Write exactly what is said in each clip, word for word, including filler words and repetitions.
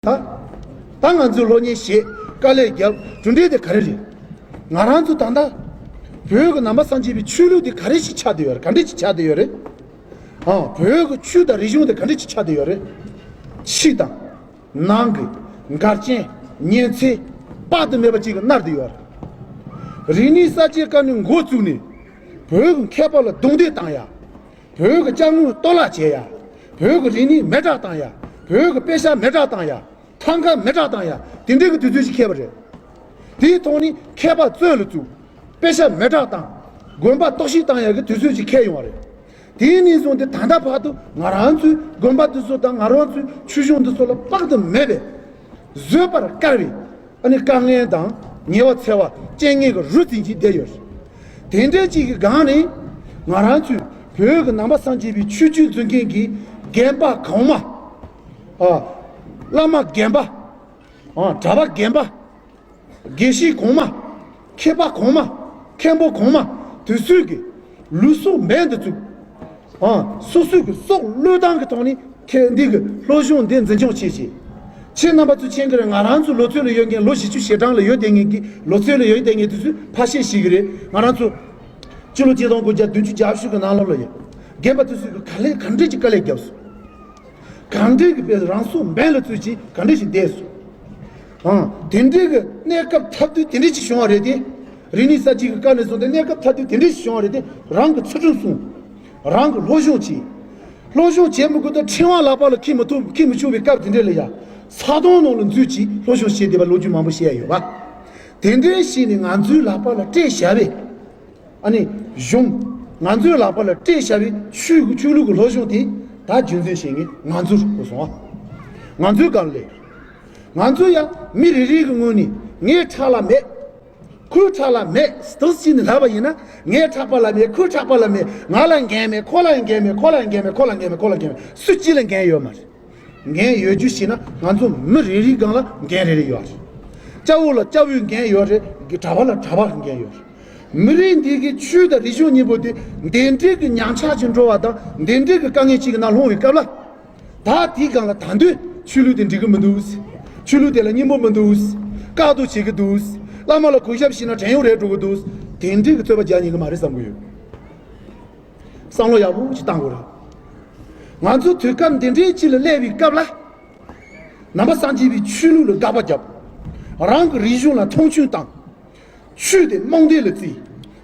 ད་ད་ང་ཚོའི་སློབ་གཉེར་བྱེད། དཀའ་ལས་རྒྱབ། གྲུབ་འབྲས་དེ་ག་རེ་རེད། ང་རང་ཚོ་ད་ལྟ་བོད་ཀྱི་ནང་པ་སངས་རྒྱས་པའི་ཆོས་ལུགས་དེ་ག་རེ་ཞིག་ཆགས་བསྡད་ཡོད་རེད། ག་འདྲ་ཞིག་ཆགས་བསྡད་ཡོད་རེད། ཨང་། བོད་ཀྱི་ཆོས་དང་རིག་གཞུང་དེ་ག་འདྲ་ཞིག་ཆགས་བསྡད་ཡོད་རེད། ཕྱི་དང་ནང་གི་འགལ་རྐྱེན་ཉེན་ཚན་དཔག་ཏུ་མེད་པ་ཅིག་གིས་མནར་བསྡད་ཡོད་རེད། རིག་གནས་གསར་བརྗེའི་སྐབས་ནས་འགོ་བཙུགས་ནས་བོད་ཀྱི་མཁས་པ་ལ་རྡུང་རྡེག་བཏང་ཡ། བོད་ཀྱི་ཅ་དངོས་གཏོར་བརླག་བྱས་ཡ། བོད་ཀྱི་རིག་གནས་མེད་དྲགས་བཏང་ཡ། བོད་ཀྱི་དཔེ་ཆ་མེད་དྲགས་བཏང་ཡ། ཐང་ག་མེད་དྲགས་བཏང་ཡ། དེ་འདྲའི་གི་དུས་ཚོད་ཅིག་འཁེལ་བ་རེད། དེའི་ཐོག་ནས་མཁས་པ་བཙོན་ལ་བཙུགས། དཔེ་ཆ་མེད་དྲགས་བཏང་། དགོན་པ་གཏོར་བཤིག་བཏང་ཡ་གི་དུས་ཚོད་ཅིག་འཁེལ་ཡོང་བ་རེད། དེའི་ནས་བཟུང་སྟེ་ད་ལྟ་བར་དུ་ང་རང་ཚོའི་དགོན་པ་འདི་ཚོ་དང་ང་རང་ཚོའི་ཆོས་གཞུང་འདི་ཚོ་ལ་དཔག་ཏུ་མེད་པའི་བཟོད་པར་དཀའ་བའི་ཨ་ནི་དཀའ་ངལ་དང་ཉེ་བར་འཚེ་བ་རྐྱེན་ངན་གྱི་རུ་འཛིན་གྱིས་བསྡད་ཡོད་རེད། དེ་འདྲ་ཅིག་གི་སྒང་ནས་ང་རང་ཚོའི་བོད་ཀྱི་ནང་པ་སངས་རྒྱས་པའི་ཆོས་བརྒྱུད་འཛིན་མཁན་གྱི་རྒན་པ་གོང་མ། ཨ། བླ་མ་རྒན་པ། ཨ། གྲྭ་པ་རྒན་པ། དགེ་བཤེས་གོང་མ། མཁས་པ་གོང་མ། མཁན་པོ་གོང་མ། དེ་ཚོས་ཀྱི་ལུས་སྲོག་འབེན་དུ་བཙུགས། ཨ། སོ་སོའི་གི་སྲོག་བློས་བཏང་གི་ཐོག་ནས་ཁྱེད་འདི་གི་སློབ་སྦྱོང་འདི་འཛིན་སྐྱོང་བྱེད་ཅིག་ཁྱེད་རྣམ་པ་ཚོས་མཁྱེན་གི་རེད། ང་རང་ཚོ་ལོ་ཚོད་ལ་ཡོད་མཁན་ལོ་བཞི་བཅུ་ཞེ་གྲངས་ལ་ཡོད་བསྡད་མཁན་གྱི་ལོ་ཚོད་ལ་ཡོད་བསྡད་མཁན་དེ་ཚོས་ཕར་བཤད་ཤེས་གི་རེད། ང་རང་ཚོ་སྤྱི་ལོ་ཆིག་སྟོང་དགུ་བརྒྱ་བདུན་ཅུ་གྱ་བཞི་གི་ནང་ལོགས་ལ་ཡོད། རྒན་པ་དེ་ཚོས་གི་ག་ལེ་ག་འདྲས་ཀྱི་དཀའ་ལས་བརྒྱབ་སོང་། གང་འདྲས་ཀྱི་དཔེ་རང་སྲོག་འབེན་ལ་བཙུགས་ཀྱིས་གང་འདྲས་ཞིག་བསྡད་སོང་། ཨང་། དེ་འདྲས་ཀྱི་གནས་སྐབས་ཐབས་དུས་དེ་འདྲས་ཞིག་བྱུང་བ་རེད་དེ། རིག་གནས་གསར་བརྗེ་གི་སྐབས་ནས་བཟུང་སྟེ་གནས་སྐབས་ཐབས་དུས་དེ་འདྲས་ཞིག་བྱུང་བ་རེད་དེ། རང་གི་ཚུལ་ཁྲིམས་སྲུང་། རང་གི་སློབ་སྦྱོང་བྱེད། སློབ་སྦྱོང་བྱེད་མི་དགོས་དུས་ཕྲེང་བ་ལག་པ་ལ་འཁྱེར་མི་ཐུབ་འཁྱེར་མི་ཆོག་པའི་སྐབས་དེ་འདྲས་ལ་ཡ། ས་དོང་ནང་ལ་འཛུལ་གྱིས་སློབ་སྦྱོང་བྱས་བསྡད་པ་ལོ་རྒྱུས་མང་པོ་བཤད་ཡ་ཡོད་པ། དེ་འདྲས་བྱས་ནས་ང་ཚོའི་ལག་པ་ལ་སྤྲད་བཞག་པའི། ཨ་ནི་གཞུང་། ང་ཚོའི་ལག་པ་ལ་སྤྲད་བཞག་པའི་ཆོས་ཀྱི་ཆོས་ལུགས་ཀྱི་སློབ་སྦྱོང་དེ་ད་རྒྱུན་འཛིན་བྱེད་མཁན་ང་ཚོར་གོ་སོང་ཨ། ང་ཚོའི་སྒང་ལས། ང་ཚོ་ཡང་མི་རེ་རེ་གི་ངོས་ནས་ངའི་ཕྲག་ལ་མེད། ཁོའི་ཕྲག་ལ་མེད་དུ་ཕྱིན་ནས་ལབ་པ་ཡིན་ན། ངའི་ཕྲག་པ་ལ་མེད། ཁོའི་ཕྲག་པ་ལ་མེད། ང་ལ་འགན་མེད། ཁོ་ལ་འགན་མེད། ཁོ་ལ་འགན་མེད། ཁོ་ལ་འགན་མེད། ཁོ་ལ་འགན་མེད། སུ་གཅིག་ལ་འགན་ཡོད་མ་རེད། འགན་ཡོད་རྒྱུ་ཞིག་ན་ང་ཚོ་མི་རེ་རེའི་སྒང་ལ་འགན་རེ་རེ་ཡོད་རེད། སྐྱ་བོ་ལ་སྐྱ་བོའི་འགན་ཡོད་རེད། གྲྭ་པ་ལ་གྲྭ་པ་གི་འགན་ཡོད་རེད། མི་རིགས་འདི་གི་ཆོས་དང་རིག་གཞུང་གཉིས་པོ་དེ་འདི་འདྲའི་གི་ཉམས་ཆག་ཅིག་འགྲོ་བ་དང་འདི་འདྲའི་གི་དཀའ་ངལ་ཅིག་གི་ནང་ལྷུང་བའི་སྐབས་ལ། ད་དེའི་སྒང་ལ་ད་དུང་ཆོས་ལུགས་དེ་འགྲིག་གི་མི་འདུག་ཆོས་ལུགས་དེ་ལ་སྙིང་པོ་མི་འདུག་བཀག་སྡོམ་བྱེད་ཀྱི་འདུག་བླ་མ་ལ་གུས་ཞབས་བྱས་ན་བྲན་གཡོག་རེད་འགྲོ་གི་འདུག་དེ་འདྲའི་གི་རྩོད་པ་རྒྱག་ཉན་གི་མ་རེད་བསམ་གི་ཡོད། བསམ་བློ་ཡག་པོ་ཞིག་བཏང་དགོས་རེད། ང་ཚོ་དུས་སྐབས་འདི་འདྲའི་ཅིག་ལ་སླེབས་པའི་སྐབས་ལ། ནང་པ་སངས་རྒྱས་པའི་ཆོས་ལུགས་ལ་དགག་པ་བརྒྱབ། རང་གི་རིག་གཞུང་ལ་མཐོང་ཆུང་བཏང་། ཆོས་དེ་རྨོངས་དད་ལ་བརྩིས།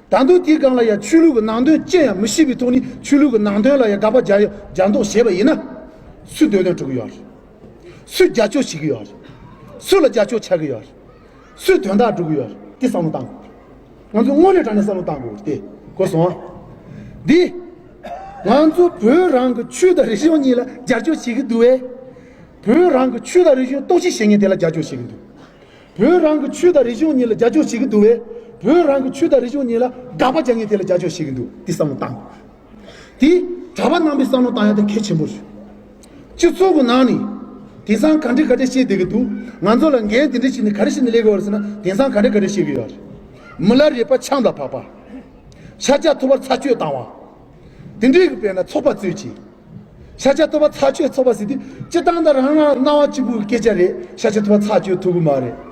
ད་དུང་དེའི་སྒང་ལ་ཡང་ཆོས་ལུགས་ཀྱི་ནང་དོན་ཅི་ཡང་མི་ཤེས་པའི་ཐོག་ནས་ཆོས་ལུགས་ཀྱི་ནང་དོན་ལ་ཡང་དགག་པ་རྒྱག་ཡ་རྒྱག་མདོག་བྱས་པ་ཡིན་ན། སུས་འདོད་དོན་སྒྲུབ་ཀྱི་ཡོད་རེད། སུས་རྒྱབ་སྐྱོར་བྱེད་ཀྱི་ཡོད་རེད། སུ་ལ་རྒྱབ་སྐྱོར་ཆགས་ཀྱི་ཡོད་རེད། སུས་དོན་དག་སྒྲུབ་ཀྱི་ཡོད་རེད། དེ་བསམ་བློ་བཏང་དགོས་རེད། ང་ཚོ་དངོས་གནས་དྲང་གནས་བསམ་བློ་བཏང་དགོས་རེད་དེ། གོ་སོང་ཨ། འདི། ང་ཚོ་བོད་རང་གི་ཆོས་དང་རིག་གཞུང་གཉིས་ལ་རྒྱབ་སྐྱོར་བྱེད་ཀྱི་འདུག་བས། བོད་རང་གི་ཆོས་དང་རིག་གཞུང་གཏོར་བཤིག་བྱེད་མཁན་དེ་ལ་རྒྱབ་སྐྱོར་བྱེད་ཀྱི་འདུག་བོད་རང་གི་ཆོས་དང་རིག་གཞུང་གཉིས་ལ་རྒྱབ་སྐྱོར་བྱེད་ཀྱི་འདུག་བས། བོད་རང་གི་ཆོས་དང་རིག་གཞུང་གཉིས་ལ་དགག་པ་རྒྱག་མཁན་དེ་ལ་རྒྱབ་སྐྱོར་བྱེད་ཀྱི་འདུག་དེ་བསམ་བློ་བཏང་། དེ་གྲྭ་པ་རྣམ་པས་བསམ་བློ་བཏང་ཡ་དེ་གལ་ཆེན་པོ་རེད། སྤྱི་ཚོགས་ཀྱི་ནང་ནས་དེང་སང་ག་འདྲ་ག་འདྲ་བཤད་བསྡད་ཀྱི་འདུག་ང་ཚོ་ལ་འགན་དེ་འདྲ་བྱས་ནས་ག་རེ་བྱས་ནས་སླེབས་ཀྱི་ཡོད་རེད་ཟེར་ན། དེང་སང་ག་འདྲ་ག་འདྲ་བཤད་ཀྱི་ཡོད་རེད། མི་ལ་རས་པ་ཆང་དང་ཕག་པ། ཤཱཀྱ་ཐུབ་པར་ཚར་གཅོད་བཏང་བ། དེ་འདྲའི་གི་དཔེར་ན་ཚོགས་པ་རྩོད་ཅིང་། ཤཱཀྱ་ཐུབ་པ་ཚར་གཅོད་ཚོགས་པ་ཟེར་དུས་སྤྱིར་བཏང་ད་རང་རང་སྣང་བ་གཅིག་པུའི་སྐད་ཆ་རེད། ཤཱཀྱ་ཐུབ་པ་ཚར་གཅོད་ཐུབ་ཀྱི་མ་རེད།